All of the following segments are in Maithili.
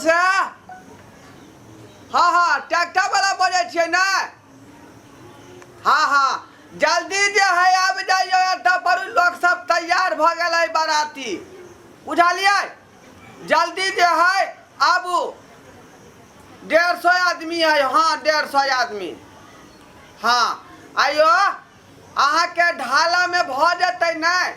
से। हँ हँ, ट्रैक्टर वाला बजै छियै ने? हँ हँ, जल्दी जे है आबि जाइयौ एतऽ पर, लोक सब तैयार भऽ गेलै बाराती, बुझलियै? जल्दी जे है आबू। 150 आदमी है। हाँ, 150 आदमी। हाँ, आइयो अहाँके ढालामे भऽ जेतै नहि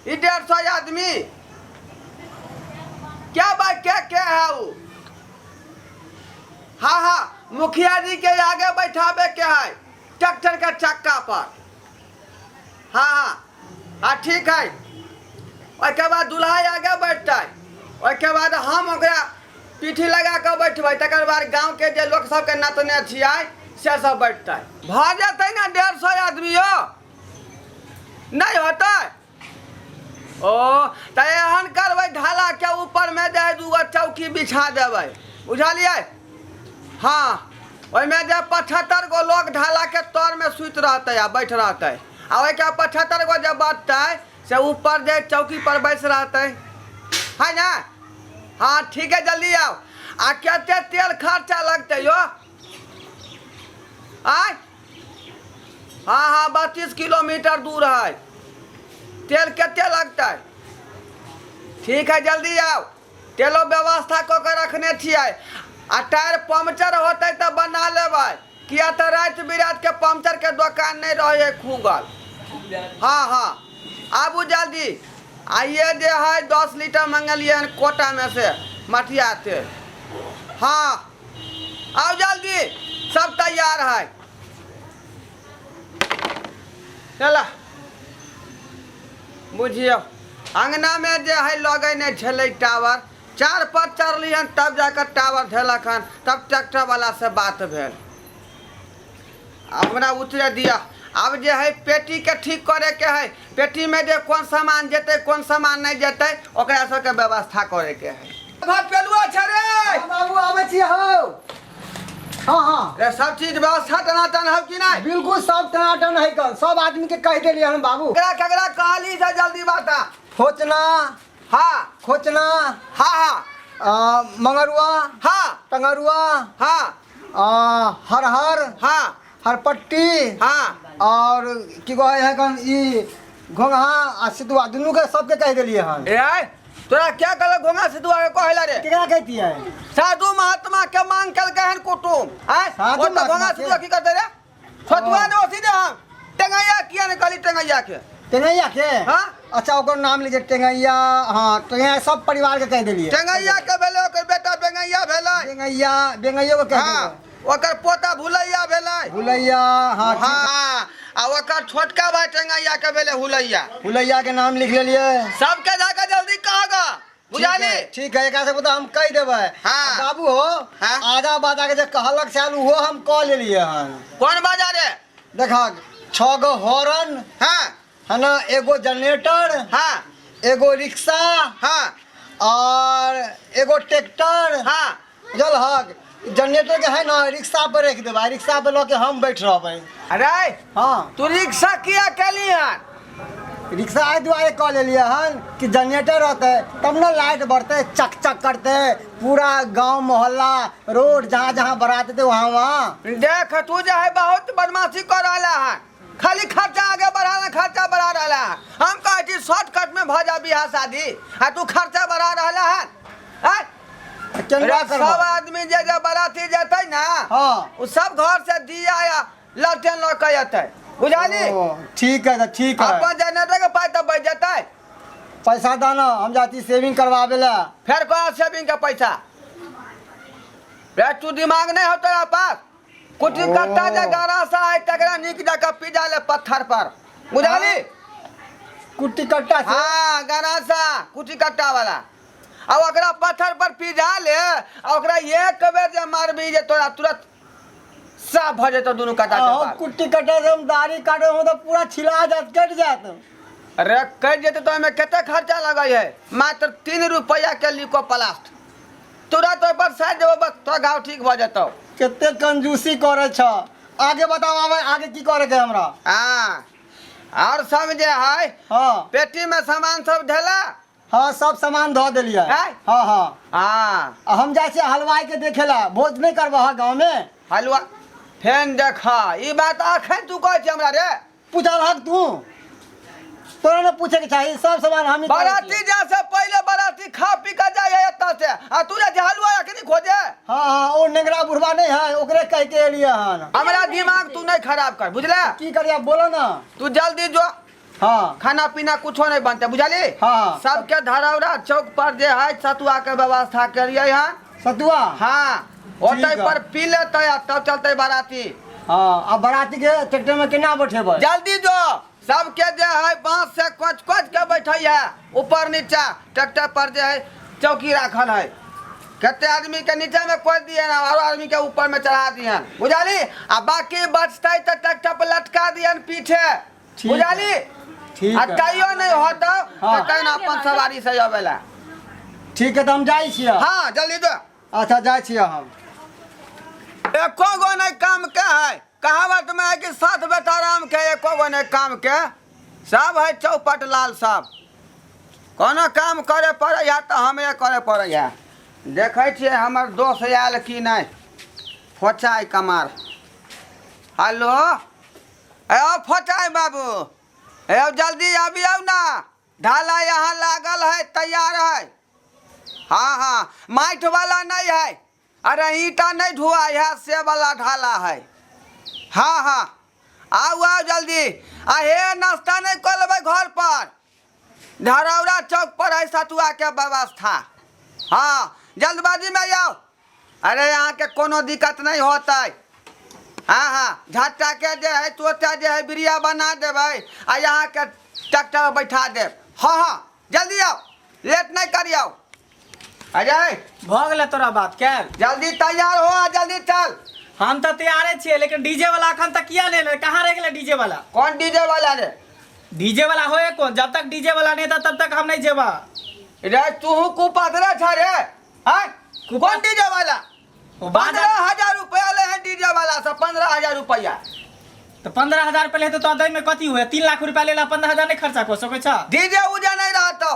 ई 150 आदमी? क्या बात, क्या क्या है वो? हाँ हाँ, मुखिया जी के आगे बैठाबे के है ट्रैक्टर के चक्का पर। हाँ हाँ हाँ, ठीक है। ओहिके बाद दुल्हा आगे बैठतै, ओहिके बाद हम ओकरा पीठी लगा कऽ बैठबै, तकर बाद गाँवके जे लोक सबके नचने छियै से सब बैठतै। भऽ जेतै ने 150 आदमी यौ? नहि होतै? ओ तऽ एहन करबै, ढालाके ऊपरमे जे है दूगो चौकी बिछा देबै, बुझलियै? हँ, ओहिमे जे 75 गो लोक ढालाके तरमे सुति रहतै आ बैठ रहतै, आ ओहिके 75 गो जे बचतै से ऊपर जे चौकी पर बैस रहतै, है ने? हाँ, ठीक है, जल्दी आओ। आ कते तेल खर्चा लगतै यो? आय? हाँ हाँ, 32 किलोमीटर दूर है, तेल कते लगतै? ठीक है, जल्दी आओ। तेलो व्यवस्था कऽ के रखने छियै। आ टायर पंक्चर होतै तऽ बना लेबै, किया तऽ राति बिराति के पंक्चर के दोकान नहि रहै है खुगल। हाँ हाँ, आबू जल्दी। आ ये जे है 10 लीटर मंगलियै हन कोटा में से मटिया तेल। हाँ, आओ जल्दी, सब तैयार है। चला, बुझियौ, अङ्गनामे जे है लगै नहि छलै टावर, चार पर चढ़ली हन तब जाकऽ टावर धेलक हन, तब ट्रैक्टर वाला से बात भेल। आब हमरा उतरे दिअ। आब जे है पेटीके ठीक करैके है, पेटीमे जे कोन सामान जेतै, कोन सामान नहि जेतै, ओकरा सबके व्यवस्था करैके है। भात पेलुआ छै रे। हाँ, बाबू, आबै छी हौ। हाँ हाँ। रे, सब चीज व्यवस्था टनाटन हौ कि नहि? बिल्कुल, सब टनाटन है कल। सब आदमी के कह देलियै हम बाबू। केकरा केकरा कहली से जल्दी बता। खोचना। हाँ। खोचना। हाँ हाँ। मंगरुआ। हाँ। टंगरुआ। हाँ। हरहर। हाँ। हरपट्टी। हाँ। और की कहै है कन ई घोंघा आ सितुआ, दुनू के सबके कह देलियै हन। ए, तोरा क्या कहलक घोंघा सितुआ के कहला रे? केकरा कहतियै? साधु महात्मा के मांग केलकै हन कुटुम आय। साधु ओ तऽ महात्मा घोंघा के? सितुआ की करतै रे? सतुआ ने ओसी दे हम टेंगैया किया ने कहली टेंगैया के? टेंगैया के? हाँ। अच्छा, ओकर नाम लीजिए टेंगैया। हाँ, टेंगैया सब परिवार के कह देलियै। टेंगैया के भेलै, ओकर बेटा बेंगैया भेलै। बेंगैया, बेंगैयो के कह हाँ। देलियै। ओकर पोता भुलैया भेलै। भुलैया, हाँ, ठीक। हाँ, आ ओकर छोटका भाई टेंगैया के भेलै हुलैया। हुलैया के नाम लिख लेलियै। सबके जाके जल्दी कहगा, बुझाली? ठीक है, एकरा सबके तऽ हम कहि देबै। हाँ। आ बाबू हो। हाँ। आधा बाजा के जे कहलक छल, ओहो हम कऽ लेलियै हन। कोन बाजा रे? देखक, छओ गो हॉर्न। हाँ। है ना, एगो जनरेटर। हाँ। एगो रिक्शा। हाँ। और एगो ट्रैक्टर। हाँ। बुझल हक, जनरेटर के है ना रिक्शा पर रख देबै, रिक्शा पर लऽ के हम बैठ रहबै। अरे। हाँ। तू रिक्शा किया केली हन? रिक्शा एहि दुआरे कऽ लेलियै हन कि जनरेटर रहतै तब ने लाइट बढ़तै, चक चक करतै पूरा गांव मोहल्ला रोड, जहाँ जहाँ बारात हेतै वहाँ वहाँ। देख, तू जे है बहुत बदमाशी कर रहा है, खाली खर्चा आगे बढ़ा रहा, खर्चा बढ़ा रहा है। हम कहै छी शॉर्टकट में भऽ जा बियाह शादी, आ तू खर्चा बढ़ा रहा है, आँय? केना अरे, करबह? सब आदमी जे जे बराती जेतै ना, हाँ। ओ सब घर से दिया या लालटेन लऽ के एतै, बुझाली? ओ, ठीक है तऽ ठीक है। अपन जनरेटर के पाइ तऽ बचि जेतै। पैसा दाना, हम जाती सेविंग करवाबे ला। फेर कहाँ सेविंग के पैसा रे? तू दिमाग नहीं हो तोरा पास? कुटी कट्टा जे गारा सा है तकरा नीक जकाँ पिजा ले पत्थर पर, बुझाली? कुट्टी कट्टा से? हाँ, गारा सा कुटी कट्टा वाला, आ ओकरा पत्थर पर पिजा ले आ ओकरा एक बेर जे मारबी जे तोरा तुरंत साफ भऽ जेतौ दुनू कटा के हम बाल। कुट्टी कट्टा से हम दाढ़ी काटे हम तऽ पूरा छिला जात, कटि जात। अरे, कटि जेतै तऽ ओहिमे कते खर्चा लगै है? मात्र 3 रुपैआ के लिको प्लास्ट, तुरंत ओहि पर साटि देबो, बस तोरा घाव ठीक भऽ जेतौ। कते कंजूसी करे छ। आगे बताओ, आबे आगे की करे के हमरा? हाँ, और सब जे है, हाँ। पेटी में सामान सब ढेला। हाँ सब सामान धऽ देलियै। हैं? हाँ हाँ। हाँ। आ हम जाइ छियै हलवाई के देखे ला, भोज नहि करबह गाँव में? हलवा फेन देख, ई बात अखन तू कहै छी हमरा रे? पूछल हक तू, तोरा ने पूछे के चाही, सब सामान हम ही करै बाराती छियै। जाए से पहिले बाराती खा पी के जाए है एतऽ से, आ तू जाइ छी हलवा अखनी खोजे? हाँ हाँ, ओ नेंगरा बुढ़वा नहीं है, ओकरे कह के एलियै हन। हमरा दिमाग तू नहीं खराब कर, बुझले? की करिया बोलो ना। तू जल्दी जो। हाँ। खाना पीना कुछो नहीं बनते, बुझली? हाँ। सबके धरौरा चौक पर जे है सतुआ के व्यवस्था करिए है। सतुआ? हाँ, ओतै ठीक है। पर पी लेते आ तब चलते बाराती। हाँ, आ बाराती के ट्रैक्टर में केना बैठेबै? जल्दी जो, सबके जे है बांस से कोच कोच के बैठे है ऊपर नीचा। ट्रैक्टर पर जे है चौकी राखल है, कते आदमी के नीचे में कोच दिए ना, और आदमी के ऊपर में चढ़ा दिए, बुझली? आ बाकी बचते तो ट्रैक्टर पर लटका दिए पीछे, ठीक बुझली? है। ठीक आ है। तैयो नहीं होता हाँ। तो कहना अपन सवारी से अबेला। ठीक है, तो हम जाइ छियै। हाँ जल्दी जो। अच्छा जाइ छियै हम। एको गो नहीं काम के है, कहावत में है कि सात बेटा राम के, एको गो नहीं काम के, सब है चौपट लाल सब। कोनो काम करे पड़े है तो हमें करे पड़े है। देखै छियै हमर दोस्त आयल कि नहीं, फोचाइ कमार। हेलो, ए ओ फोचाइ बाबू, ए ओ जल्दी आबियौ ना, ढाला यहाँ लागल है, तैयार है। हाँ हाँ, माटि वाला नहीं है, अरे ईंटा नहीं ढुआ है, से वाला ढाला है। हाँ हाँ, आउ आउ जल्दी। आ हे नाश्ता नहीं कर लेबै घर पर, धरौरा चौक पर है सतुआ के व्यवस्था। हाँ जल्दबाजी में आओ। अरे यहाँ के कोनो दिक्कत नहीं होता है। हाँ हाँ, झट्टा के जे है तोता जे है बिरिया बना देबै आ यहाँ के ट्रैक्टर बैठा देब। हाँ हाँ जल्दी आओ, लेट नहीं करियो। अजय भऽ गेलै तोरा बात कैल? जल्दी तैयार हो आ जल्दी चल। हम तऽ तैयारे छियै, लेकिन डीजे वाला अखन तक किया नहि एलै? कहाँ रहि गेलै डीजे वाला? कौन डीजे वाला रे? डीजे वाला होए कौन? जब तक डीजे वाला नहीं था तब तक हम नहीं जेबा। रे तू कुपात्र छ रे? हाँ? कौन डीजे वाला? ओ बाजार 15,000 रुपया ले है डीजे वाला से, 15,000 रुपया। तो 15,000 रुपया लेते तो दै में कथी हुए? 3 लाख रुपया लेला 15,000 नहीं खर्चा कर सकै छ? डीजे उजे नहीं रहतौ,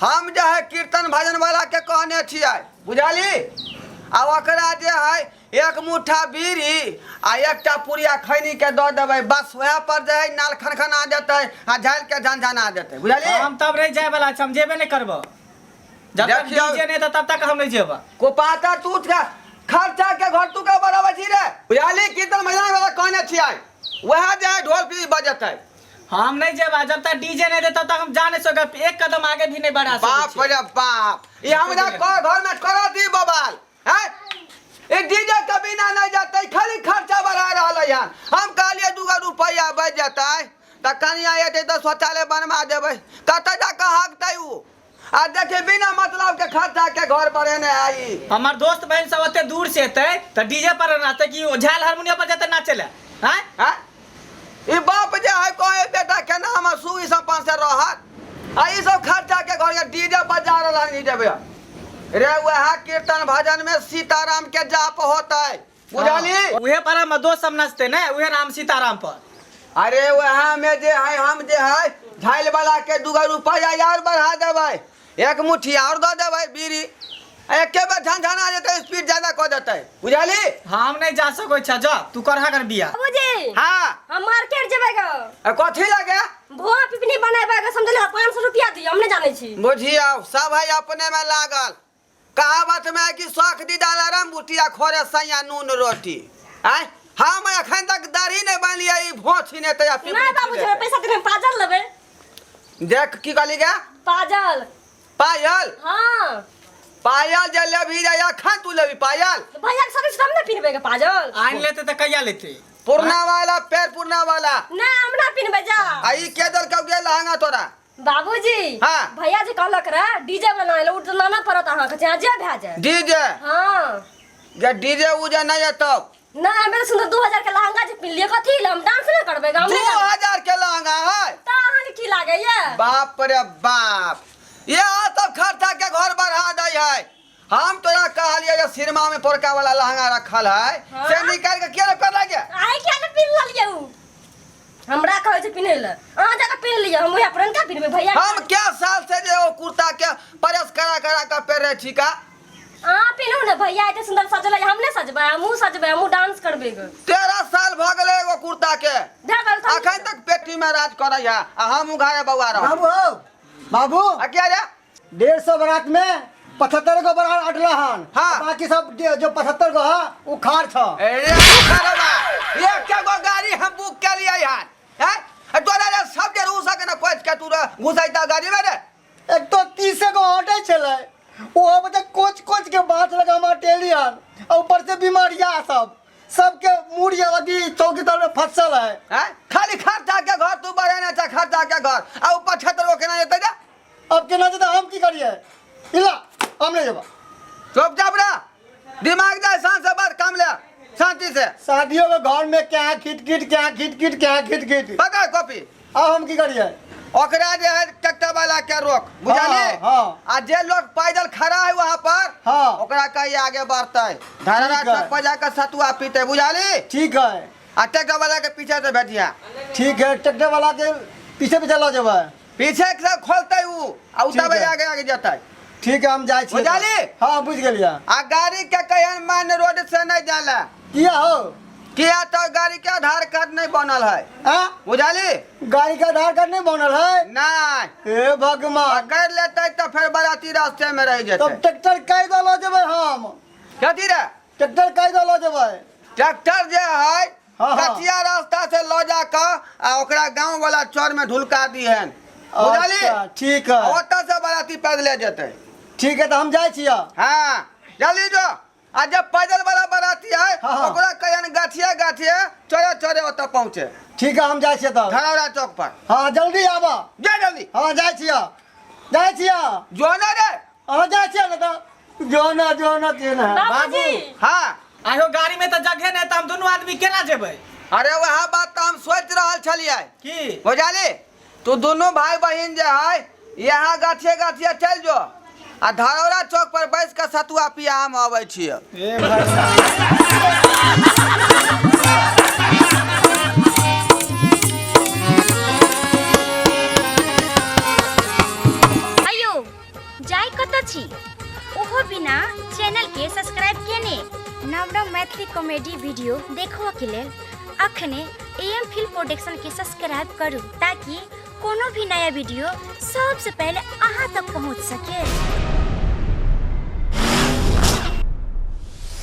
हम जे है कीर्तन भजन वाला के कहने छियै, बुझली? आ ओकरा जे है एक मुठ्ठा बीड़ी आ एकटा पुड़िया खैनी के दऽ देबै, बस वएह पर जे है नाल खनखना जेतै आ झालि के झनझना जेतै, बुझली? हम तब रहि जाय वाला छी, हम जेबे नहीं करबो। जब तक देखियौ। डीजे नहीं तब तक हम नहीं जेबा। कोपाता तू के खर्चा के घर तू के बराबर छी रे, बुझली? कीर्तन भजन वाला कहने छियै, वएह जे है ढोल पी बजेतै। हम नहीं जेबा, जब तक डीजे नहीं दे तब तक हम जा नहीं सके, एक कदम आगे भी नहीं बढ़ा सकै बाप छियै। रे बाप, ई हमरा घर में करत दी बवाल हैं? ई डीजे के बिना नहीं जेतै, खाली खर्चा बढ़ा रहलै हन। हम कहलियै 2 रुपैआ बचि जेतै तऽ कनिया एतै तऽ शौचालय बनवा देबै, कतऽ जाकऽ हगतै उ? आ देखी बिना मतलब के खर्चा के घर बढ़ेने आई। हमर दोस्त बहन सब ओते दूर से एतै तऽ डीजे पर नाचतै कि झाल हारमोनियम पर जेतै नाचै लए? हैं? हैं? ई बाप जे है कहे बेटा केना हमर सुई सब से रहत, आ ई सब खर्चा के घर के डीजे बजा रहल हन डीजे पे। रे वएह कीर्तन भजन में सीताराम के जाप होतै, बुझली? हाँ, उहे पर हम दोस्त सब नाचते ने, उहे राम सीताराम पर। अरे वएह में जे है हम जे है झालि वाला के 2 रुपया और बढ़ा देबै, एक मुट्ठी और दऽ देबै बीड़ी, एके बेर झनझना जेतै, स्पीड ज्यादा कऽ देतै, बुझली? हम नहीं जा सकै छ, जा तू करहा कर बियाह। बाबूजी। हाँ। हम मार्केट जेबै ग। ए, कथी लगे? भोआ पिपनी बनेबै ग, समझलियै? 500 रुपया दियौ, हम नहीं जानै छी। बुझियौ सब है अपने में लागल। कहावत में है कि शौख दीदा लरम बुटिया खोरे सैया नून रोटी। आय हम एखन तक दाढ़ी नहीं बनलियै, ई भों छिनेतै आ पिपनी नहीं बाबूजी, छिनेतै। हमरा पैसा देबै, हम पाजल लेबै। देख की कहली गे? पाजल। पायल? हाँ। पायल जे लेबही रे, एखन तू लेबही पायल? भैया के सदस्य तब ने पिन्हबै गे पाजल। आनि लेते तऽ कहिया लेते? पुरना वाला पैर पुरना वाला। ना, हम ना पिन्हबै, जा। आ ई के देलकौ गे लहंगा तोरा? बाबूजी। हाँ। भैया जी कहलक रे डीजे बनाए ले, उ तऽ लाना पड़त अहाँके, चाहे जे भए जाए। डीजे? हाँ। जे डीजे उजे नहीं एतौ। ना, हमे सुंदर 2000 के लहंगा जे पिन्हलियै, कथी ले? हम डांस नहीं करबै, गाम नहीं करबै। 2000 के लहंगा है? तऽ अहाँके की लागैया? बाप रे बाप, ये सब खर्चा के घर बढ़ा दै है। हम तोरा कहलियै जे सिनेमा में पोरका वाला लहंगा रखल है, हाँ। से निकाल के किया कर लागे? आइ किया ने पिन्ह लेलियै उ? हमरा कहै छै पिन्है लए, अहाँ जाके पिन्ह लिअ, हम उएह पुरनका पिन्हबै भैया। हम क्या साल से जे ओ कुर्ता के प्रेस करा करा के पहिरे छी का। अहाँ पिन्हू ने भैया, एते सुंदर सजल है, हम नहि सजबै? हमहूँ सजबै, हमहूँ डांस करबै ग। 13 साल भऽ गेलै एगो कुर्ता के, धै गेल तऽ। अखन तक पेटी में राज करै है आ हम उघारे बौआ रह। बाबू हो बाबू। आ क्या रे? 150 बारात में 75 गो बारात अटला हन। हाँ। बाकी सब जो 75 गो है वो खार छ। ए खरबा, एक गो गाड़ी हम बुक के लिए यार हैं, तोरा रे सब जे रूसा के ना कोच के तू रे घुसाइता गाड़ी में रे। एक तो 30 गो ऑटो छले, वो बता कोच कोच के बात लगा हमार टेली हन, और ऊपर से बीमारिया सब सबके मूड़ी अथी चौकीदार में फसल है। हैं, खाली खर्चा के घर तू बढ़ेने छ, खर्चा के घर आ ऊपर 75 गो केना जेतै रे? अब केना जेतै, हम की करिए? इला हम नहीं जेबा। चुपचाप रह, दिमाग दे, शांत से बात काम ले, शांति से। शादियों के घर में क्या खिट खिट क्या खिट खिट क्या खिट खिट। पकड़ कॉपी। अब हम की करिए? ओकरा जे है ट्रैक्टर वाला के रोक, बुझाली? हाँ, हाँ। आ जे लोग पैदल खड़ा है वहाँ पर, हाँ। ओकरा कही आगे बढ़ते धररा ठीक है। चौक पर जाकर सतुआ पीते, बुझाली? ठीक है। आ ट्रैक्टर वाला के पीछे से भेजिया। ठीक है, ट्रैक्टर वाला के पीछे पीछे लऽ जेबै। पीछे से खोलते उ आ ठीक उतरबै है। आगे आगे जेतै। ठीक है, हम जाइ छियै। बुझाली? हाँ, बुझि गेलियै। आ गाड़ी के कहियन मान रोड से नहीं जाला। किया हो? किया तो गाड़ी के आधार कार्ड नहीं बनल है। आ? बुझाली? गाड़ी के आधार कार्ड नहीं बनल है? नहीं। हे भगवान। पकड़ लेते तो फिर बराती रास्ते में रह तब जेतै। ट्रैक्टर कै दो लऽ जेबै हम? कथी रे? ट्रैक्टर कै दो लऽ जेबै? ट्रैक्टर जे है हाँ, हाँ। कचिया रास्ता से लऽ जाकर आ ओकरा गांव वाला चौर में ढुलका दिहन, बुझाली? अच्छा, ठीक है। ओतऽ से बराती पैदले जेतै। ठीक है, तऽ हम जाइ छियै। हाँ जल्दी जो, आ जब पैदल वाला बराती है हाँ, हाँ। ओकरा कहियन गाछिए गाछिए चोरे चोरे ओतऽ पहुँचे। ठीक है, हम जाइ छियै तब। धरौरा चौक पर। हाँ, जल्दी आबऽ। जा जल्दी। हाँ, जाइ छियै, जाइ छियै। जो ना रे। हाँ, जाइ छियै ने तऽ जो ना, जो ना के ना। बाबूजी। हाँ। आहो गाड़ी में तऽ जगहे नहि, तऽ हम दुनू आदमी केना जेबै? अरे वएह बात तऽ हम सोचि रहल छलियै। की? बुझाली, तू दुनू भाई बहिन जे है यहाँ गाछिए गाछिए चलि जो आ धरौरा चौक पर बैस कऽ सतुआ पिया, हम अबै छियै। ए भाई। अयो जाय कतऽ छी ओहो बिना चैनल के सब्सक्राइब केने? नव नव मैथिली कॉमेडी वीडियो देखबऽ के लेल अखने ए एम फिल्म प्रोडक्शन के सब्सक्राइब करू ताकि कोनो भी नया वीडियो सबसे पहले अहाँ तक पहुँच सके।